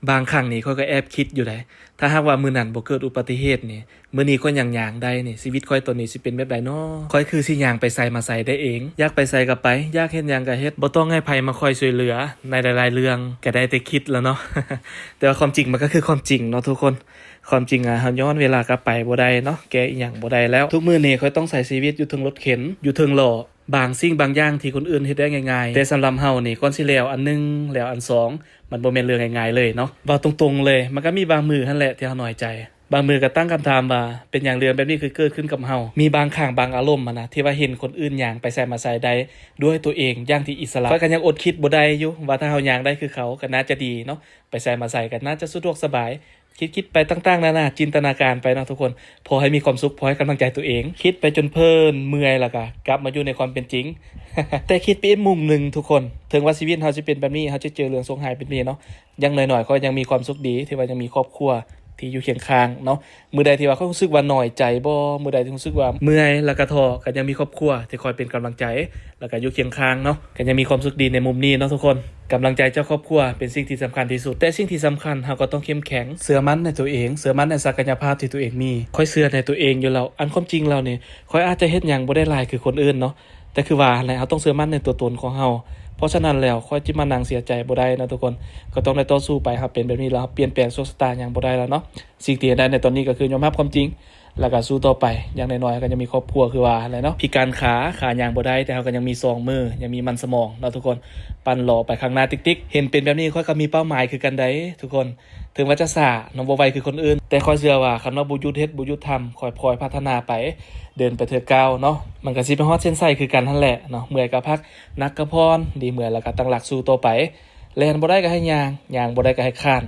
ບາງຄັ້ງນີ້ຂ້ອຍກໍແອບຄິດຢູ່ໃດ໋ ຖ້າຫາກວ່າມື້ນັ້ນບໍ່ເກີດອຸບັດຕິເຫດນີ້ ມື້ນີ້ຂ້ອຍຍັງຍ່າງໄດ້ນີ້ ຊີວິດຂ້ອຍຕອນນີ້ຊິເປັນແບບໃດນໍ? ຂ້ອຍຄືຊິຍ່າງໄປໃສມາໃສໄດ້ເອງ ຢາກໄປໃສກໍໄປ ຢາກເຮັດຫຍັງກໍເຮັດ ບໍ່ຕ້ອງໃຫ້ໃຜມາຄອຍຊ່ວຍເຫຼືອໃນຫຼາຍໆເລື່ອງ ກໍໄດ້ແຕ່ຄິດແລ້ວເນາະ. ແຕ່ວ່າຄວາມຈິງມັນກໍຄືຄວາມຈິງເນາະທຸກຄົນ. ຄວາມຈິງອະ ເຮົາຍ້ອນເວລາກັບໄປບໍ່ໄດ້ເນາະ ແກ້ອີ່ຫຍັງບໍ່ໄດ້ແລ້ວ. ທຸກມື້ນີ້ຂ້ອຍຕ້ອງໃຊ້ຊີວິດຢູ່ເທິງລົດເຂັນ ຢູ່ເທິງລໍ້ ບາງສິ່ງບາງຢ່າງທີ່ຄົນອື່ນເຮັດໄດ້ງ່າຍໆ ແຕ່ສຳລັບເຮົານີ້ ກ່ອນຊິແລ້ວອັນໜຶ່ງ ແລ້ວອັນສອງ ມັນບໍ່ແມ່ນເລື່ອງງ່າຍໆເລີຍເນາະ. ເວົ້າຕົງໆເລີຍ ມັນກໍມີບາງມື້ຫັ້ນແຫຼະທີ່ເຮົານ້ອຍໃຈ ບາງມື້ກໍຕັ້ງຄຳຖາມວ່າ ເປັນຫຍັງເລື່ອງແບບນີ້ຄືເກີດຂຶ້ນກັບເຮົາ? ມີບາງຄັ້ງບາງອາລົມຫັ້ນນະ ທີ່ວ່າເຫັນຄົນອື່ນຍ່າງໄປໃສມາໃສໄດ້ດ້ວຍຕົວເອງຢ່າງທີ່ອິດສະຫຼະ ຂ້ອຍກໍຍັງອົດຄິດບໍ່ໄດ້ຢູ່ວ່າ ຖ້າເຮົາຍ່າງໄດ້ຄືເຂົາກໍໜ້າຈະດີເນາະ ໄປໃສມາໃສກໍໜ້າຈະສະດວກສະບາຍ. ຄິດໆໄປຕ່າງໆນານາ ຈິນຕະນາການໄປເນາະທຸກຄົນ. ພໍໃຫ້ມີຄວາມສຸກ ພໍໃຫ້ກຳລັງໃຈຕົວເອງ. ຄິດໄປຈົນເພີນ ເມື່ອຍ ແລ້ວກໍກັບມາຢູ່ໃນຄວາມເປັນຈິງ. ແຕ່ຄິດໄປອີກມຸມໜຶ່ງທຸກຄົນ ເຖິງວ່າຊີວິດເຮົາຊິເປັນແບບນີ້ ເຮົາຈະເຈີເລື່ອງໂຊກຮ້າຍແບບນີ້ເນາະ ຢ່າງໜ້ອຍໆ ຂ້ອຍຍັງມີຄວາມສຸກດີ ທີ່ວ່າຍັງມີຄອບຄົວທີ່ຢູ່ຄຽງຂ້າງເນາະ. ມື້ໃດທີ່ວ່າຂ້ອຍຮູ້ສຶກວ່ານ້ອຍໃຈບໍ ມື້ໃດທີ່ຮູ້ສຶກວ່າເມື່ອຍ ແລ້ວກໍທໍ້ ກໍຍັງມີຄອບຄົວທີ່ຄອຍເປັນກຳລັງໃຈ ແລ້ວກໍຢູ່ຄຽງຂ້າງເນາະ ກໍຍັງມີຄວາມສຸກດີໃນມຸມນີ້ເນາະທຸກຄົນ. ກຳລັງໃຈຈາກຄອບຄົວເປັນສິ່ງທີ່ສຳຄັນທີ່ສຸດ ແຕ່ສິ່ງທີ່ສຳຄັນເຮົາກໍຕ້ອງເຂັ້ມແຂງ ເຊື່ອໝັ້ນໃນຕົວເອງ ເຊື່ອໝັ້ນໃນສັກກະຍະພາບທີ່ຕົວເອງມີ. ຂ້ອຍເຊື່ອໃນຕົວເອງຢູ່ແລ້ວ ອັນຄວາມຈິງແລ້ວນີ້ ຂ້ອຍອາດຈະເຮັດຫຍັງບໍ່ໄດ້ຫຼາຍຄືຄົນອື່ນເນາະ ແຕ່ຄືວ່າຫັ້ນແຫຼະ ເຮົາຕ້ອງເຊື່ອໝັ້ນໃນຕົວຕົນຂອງເຮົາ. ເພາະສະນັ້ນແລ້ວ ຂ້ອຍຈະມານັ່ງເສຍໃຈບໍ່ໄດ້ນະທຸກຄົນ ກໍຕ້ອງໄດ້ຕໍ່ສູ້ໄປ. ເຮົາເປັນແບບນີ້ແລ້ວ ເຮົາປ່ຽນແປງໂຊກຊະຕາຫຍັງບໍ່ໄດ້ແລ້ວເນາະ. ສິ່ງທີ່ເຮັດໄດ້ໃນຕອນນີ້ກໍຄືຍອມຮັບຄວາມຈິງ ແລ້ວກໍສູ້ຕໍ່ໄປ. ຢ່າງໜ້ອຍໆ ເຮົາກໍຍັງມີຄອບຄົວ ຄືວ່າຫັ້ນແຫຼະເນາະ ພິການຂາ ຂາຍ່າງບໍ່ໄດ້ ແຕ່ເຮົາກໍຍັງມີສອງມື ຍັງມີມັນສະໝອງເນາະທຸກຄົນ ປັ່ນລໍ້ໄປຂ້າງໜ້າຕິກໆ. ເຫັນເປັນແບບນີ້ ຂ້ອຍກໍມີເປົ້າໝາຍຄືກັນໃດ໋ທຸກຄົນ. ເຖິງວ່າຈະຊ້າເນາະ ບໍ່ໄວຄືຄົນອື່ນ ແຕ່ຂ້ອຍເຊື່ອວ່າ ຄັນວ່າບໍ່ຢຸດເຮັດ ບໍ່ຢຸດທຳ ຄ່ອຍໆພັດທະນາໄປ ເດີນໄປເທື່ອກ້າວເນາະ ມັນກໍຊິໄປຮອດເສັ້ນໄຊຄືກັນຫັ້ນແຫຼະເນາະ. ເມື່ອຍກໍພັກ ໜັກກໍຜ່ອນ ດີເມື່ອຍແລ້ວກໍຕັ້ງຫຼັກສູ້ຕໍ່ໄປ. ແລ່ນບໍ່ໄດ້ກໍໃຫ້ຍ່າງ ຍ່າງບໍ່ໄດ້ກໍໃຫ້ຄານ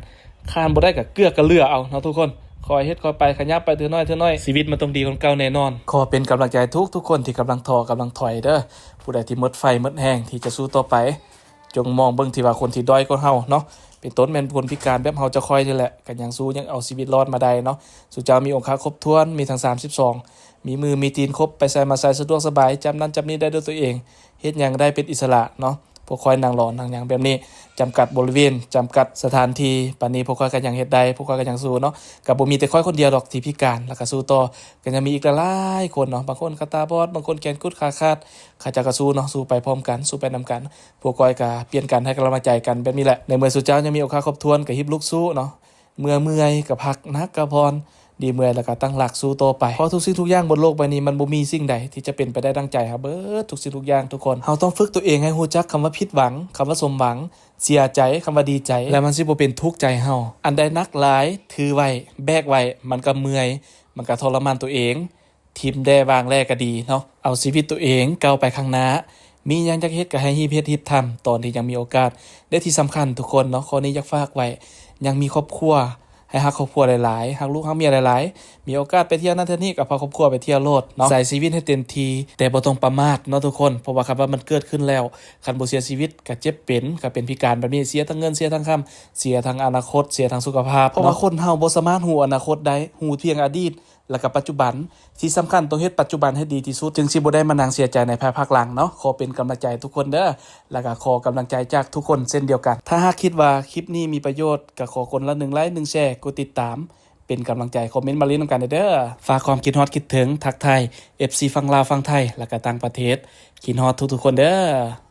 ຄານບໍ່ໄດ້ກໍເກືອກະເຫຼືອເອົາເນາະທຸກຄົນ. ຄ່ອຍເຮັດຄ່ອຍໄປ ຂະຫຍັບໄປເທື່ອໜ້ອຍເທື່ອໜ້ອຍ ຊີວິດມັນຕ້ອງດີກວ່າເກົ່າແນ່ນອນ. ຂໍເປັນກຳລັງໃຈທຸກໆຄົນທີ່ກຳລັງທໍ້ກຳລັງຖອຍເດີ ຜູ້ໃດທີ່ໝົດໄຟໝົດແຮງທີ່ຈະສູ້ຕໍ່ໄປ ຈົ່ງມອງເບິ່ງທີ່ວ່າຄົນທີ່ດ້ອຍກວ່າເຮົາເນາະ ເປັນຕົ້ນແມ່ນຄົນພິການແບບເຮົາເຈົ້າຂ້ອຍນີ້ແຫຼະ ກໍຍັງສູ້ຍັງເອົາຊີວິດລອດມາໄດ້ເນາະ. ສູ່ເຈົ້າມີອົງຄະຄົບຖ້ວນ ມີທັງສາມສິບສອງ ມີມືມີຕີນຄົບ ໄປໃສມາໃສສະດວກສະບາຍ ຈັບນັ້ນຈັບນີ້ໄດ້ດ້ວຍຕົວເອງ ເຮັດຫຍັງໄດ້ເປັນອິດສະຫຼະເນາະ. ພວກຂ້ອຍນັ່ງລໍນັ່ງຫຍັງແບບນີ້ ຈຳກັດບໍລິເວນ ຈຳກັດສະຖານທີ່ ປານນີ້ພວກຂ້ອຍກໍຍັງເຮັດໄດ້ ພວກຂ້ອຍກໍຍັງສູ້ເນາະ. ກໍບໍ່ມີແຕ່ຂ້ອຍຄົນດຽວດອກທີ່ພິການ ແລ້ວກໍສູ້ຕໍ່ ກໍຍັງມີອີກຫຼາຍໆຄົນເນາະ ບາງຄົນກໍຕາບອດ ບາງຄົນແຂນກຸດຂາຂາດ ເຂົາເຈົ້າກໍສູ້ເນາະ ສູ້ໄປພ້ອມກັນ ສູ້ໄປນຳກັນ. ພວກຂ້ອຍກໍປ່ຽນກັນໃຫ້ກຳລັງໃຈກັນແບບນີ້ແຫຼະ. ໃນເມື່ອສູ່ເຈົ້າຍັງມີໂອກາດຄົບຖ້ວນ ກໍຮີບລຸກສູ້ເນາະ ເມື່ອເມື່ອຍກໍພັກ ໜັກກໍຜ່ອນ ດີເມື່ອຍແລ້ວກໍຕັ້ງຫຼັກສູ້ຕໍ່ໄປ ເພາະທຸກສິ່ງທຸກຢ່າງບົນໂລກໃບນີ້ ມັນບໍ່ມີສິ່ງໃດທີ່ຈະເປັນໄປໄດ້ດັ່ງໃຈເຮົາເບິດ ທຸກສິ່ງທຸກຢ່າງທຸກຄົນ. ເຮົາຕ້ອງຝຶກຕົວເອງໃຫ້ຮູ້ຈັກຄຳວ່າຜິດຫວັງ ຄຳວ່າສົມຫວັງ ເສຍໃຈ ຄຳວ່າດີໃຈ ແລ້ວມັນຊິບໍ່ເປັນທຸກໃຈເຮົາ. ອັນໃດໜັກຫຼາຍ ຖືໄວ້ ແບກໄວ້ ມັນກໍເມື່ອຍ ມັນກໍທໍລະມານຕົວເອງ. ຖິ້ມແດ່ວາງແລ້ກໍດີເນາະ ເອົາຊີວິດຕົວເອງກ້າວໄປຂ້າງໜ້າ ມີຫຍັງຢາກເຮັດກໍໃຫ້ຮີບເຮັດຮີບທຳ ຕອນທີ່ຍັງມີໂອກາດ. ແລະທີ່ສຳຄັນທຸກຄົນເນາະ ຂໍ້ນີ້ຢາກຝາກໄວ້ ຍັງມີຄອບຄົວ ໃຫ້ຮັກຄອບຄົວຫຼາຍໆ ຮັກລູກຮັກເມຍຫຼາຍໆ ມີໂອກາດໄປທ່ຽວນັ້ນທ່ຽວນີ້ກໍພາຄອບຄົວໄປທ່ຽວໂລດເນາະ ໃຊ້ຊີວິດໃຫ້ເຕັມທີ່ ແຕ່ບໍ່ຕ້ອງປະໝາດເນາະທຸກຄົນ. ເພາະວ່າຄັນວ່າມັນເກີດຂຶ້ນແລ້ວ ຄັນບໍ່ເສຍຊີວິດກໍເຈັບເປັນ ກໍເປັນພິການແບບນີ້ ເສຍທັງເງິນ ເສຍທັງຄຳ ເສຍທັງອະນາຄົດ ເສຍທັງສຸຂະພາບເນາະ. ເພາະວ່າຄົນເຮົາບໍ່ສາມາດຮູ້ອະນາຄົດໄດ້ ຮູ້ພຽງອະດີດ ແລ້ວກໍປັດຈຸບັນ ທີ່ສຳຄັນຕ້ອງເຮັດປັດຈຸບັນໃຫ້ດີທີ່ສຸດ ຈຶ່ງຊິບໍ່ໄດ້ມານັ່ງເສຍໃຈໃນພາຍພາກຫຼັງເນາະ. ຂໍເປັນກຳລັງໃຈທຸກຄົນເດີ ແລ້ວກໍຂໍກຳລັງໃຈຈາກທຸກຄົນເຊັ່ນດຽວກັນ. ຖ້າຫາກຄິດວ່າຄລິບນີ້ມີປະໂຫຍດ ກໍຂໍຄົນລະໜຶ່ງໄລຄ໌ ໜຶ່ງແຊ ກົດຕິດຕາມ ເປັນກຳລັງໃຈ ຄອມເມັນມາຫຼິ້ນນຳກັນແດ່ເດີ. ຝາກຄວາມຄິດຮອດຄິດເຖິງ ທັກທາຍ ເອັຟຊີ ຝັ່ງລາວ ຝັ່ງໄທ ແລ້ວກໍຕ່າງປະເທດ ຄິດຮອດທຸກໆຄົນເດີ.